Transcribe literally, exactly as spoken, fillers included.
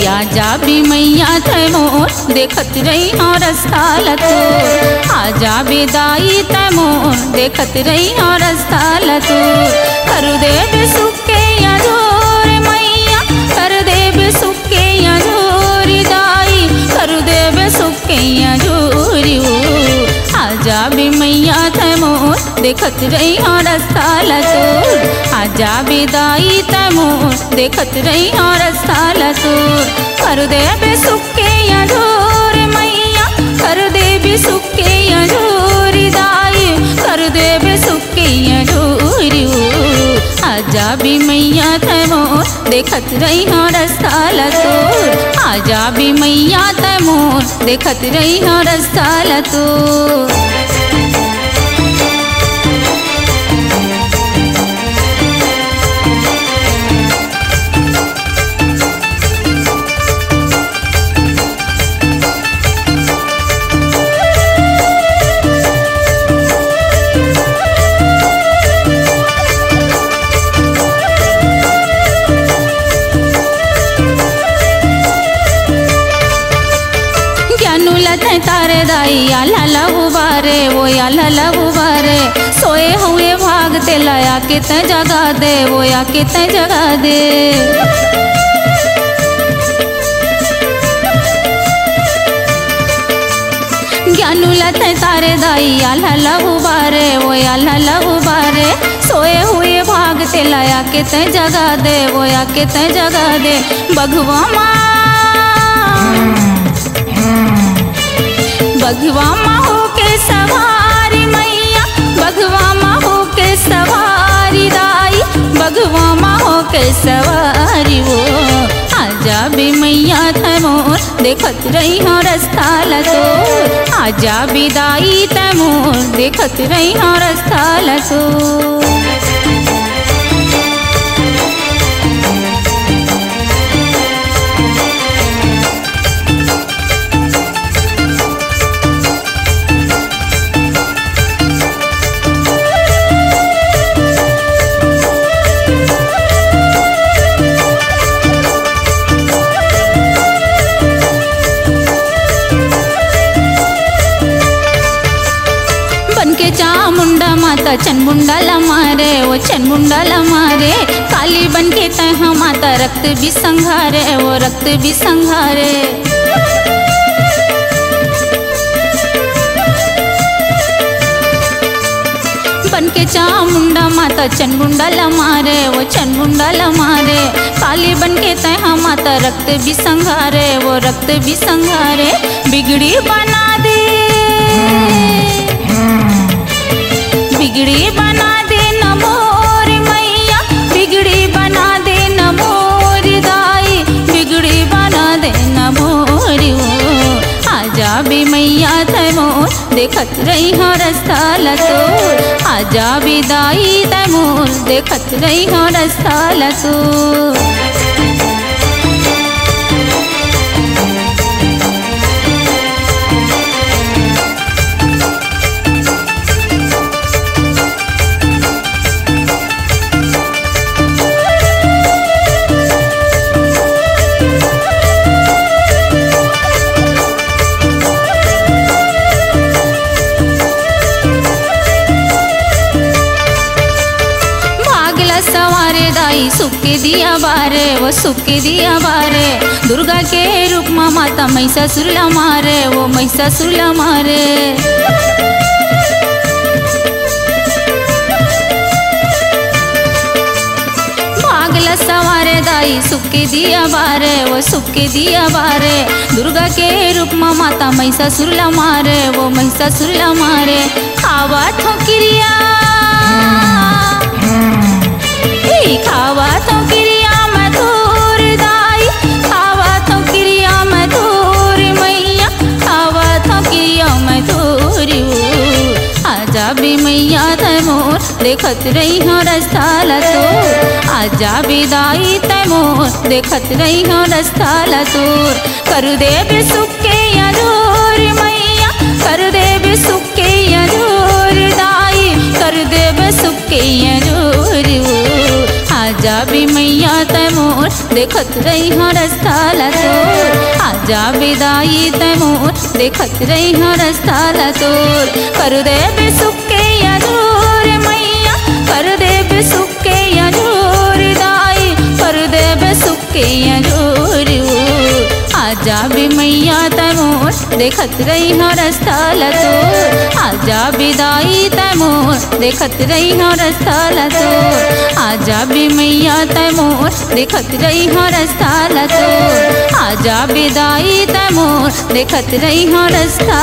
आजा बे मैया तैं मोर, देखत रहिहौं रस्ता ल तोर। आजा बे दाई तैं मोर, देखत रहिहौं रस्ता ल तोर। कर देबे सुख के अंजोर मैया, कर देबे सुख के अंजोर दाई, कर देबे सुख के अंजोर ओ। आजा बे मैया तैं मोर, देखत रहिहौं रस्ता ल तोर। आजा बे दाई तैं मोर, देखत रहिहौं रस्ता ल तोर। कर देबे सुख के अंजोर मैया, कर देबे सुख के अंजोर दाई, कर देबे सुख के अंजोर ओ। आजा बे मैया तैं मोर, देखत रहिहौं रस्ता ल तोर। आजा बे मैया तैं मोर, देखत रहिहौं रस्ता ल तोर। ज्ञानू ल तैं तारे दाई, आल्हा ल उबारे, ओ आल्हा ल उबारे। सोए हुए भाग तेला आके तैं जगा दे, ओ आके तैं जगा दे। ज्ञानू ल तैं तारे दाई, आल्हा ल उबारे, ओ आल्हा ल उबारे। सोए हुए भाग तेला आके तैं जगा दे, ओ आके तैं जगा दे। बघवा मा, बघवा मा होके सवारी मैया, बघवा मा होके सवारी दाई, बघवा मा होके सवारी ओ। आजा बे मैया तैं मोर, देखत रहिहौं रस्ता ल तोर। आजा बे दाई तैं मोर, देखत रहिहौं रस्ता ल तोर। बन के चामुंडा माता चनमुंडा ल मारे, ओ चनमुंडा ल मारे। काली बन के तैं ह माता रक्त बिसंघारे, ओ रक्त बिसंघारे। बन के चामुंडा माता चनमुंडा ल मारे, ओ चनमुंडा ल मारे। काली बन के तैं ह माता रक्त बिसंघारे, ओ रक्त बिसंघारे। बिगड़ी बना दे, बिगड़ी बना दे न मोर मैया, बिगड़ी बना दे न मोर दाई, बिगड़ी बना दे न मोर ओ। आजा बे मैया तैं मोर, देखत रहिहौं रस्ता ल तोर। आजा बे दाई तैं मोर, देखत रहिहौं रस्ता ल तोर। भाग ल संवारे दाई, सुख के दिया बारे, ओ सुख के दिया बारे। दुर्गा के रूप म माता महिषासुर ल मारे, ओ महिषासुर ल मारे। भाग ल संवारे दाई, सुख के दिया बारे, ओ सुख के दिया बारे। दुर्गा के रूप म माता महिषासुर ल मारे, ओ महिषासुर ल मारे। खावत हौं किरिया, ए, खावत हौं किरिया मैं तोर दाई, खावत हौं किरिया मैं तोर मैया, खावत हौं किरिया मैं तोर ओ। आजा बे मैया तैं मोर, देखत रहिहौं रस्ता ल तोर। आजा बे दाई तैं मोर, देखत रहिहौं रस्ता ल तोर। कर देबे सुख के अंजोर मैया, कर देबे सुख के अंजोर दाई, कर देबे सुख के अंजोर ओ। आजा बे मैया तैं मोर, देखत रहिहौं रस्ता ला तोर, आजा बे दाई तैं मोर, देखत रहिहौं रस्ता ला तोर। कर देबे सुख के अंजोर मइया, कर देबे सुख के अंजोर दाई, कर देबे सुख के अंजोर ओ। आजा बे मइया तैं मोर, देखत रहिहौं रस्ता ला तोर, आजा बे दाई तैं मोर, देखत रहिहौं रस्ता ला तोर। आजा बे मइया तैं मोर, देखत रहिहौं रस्ता ला तोर, आजा बे दाई तैं मोर, देखत रहिहौं रस्ता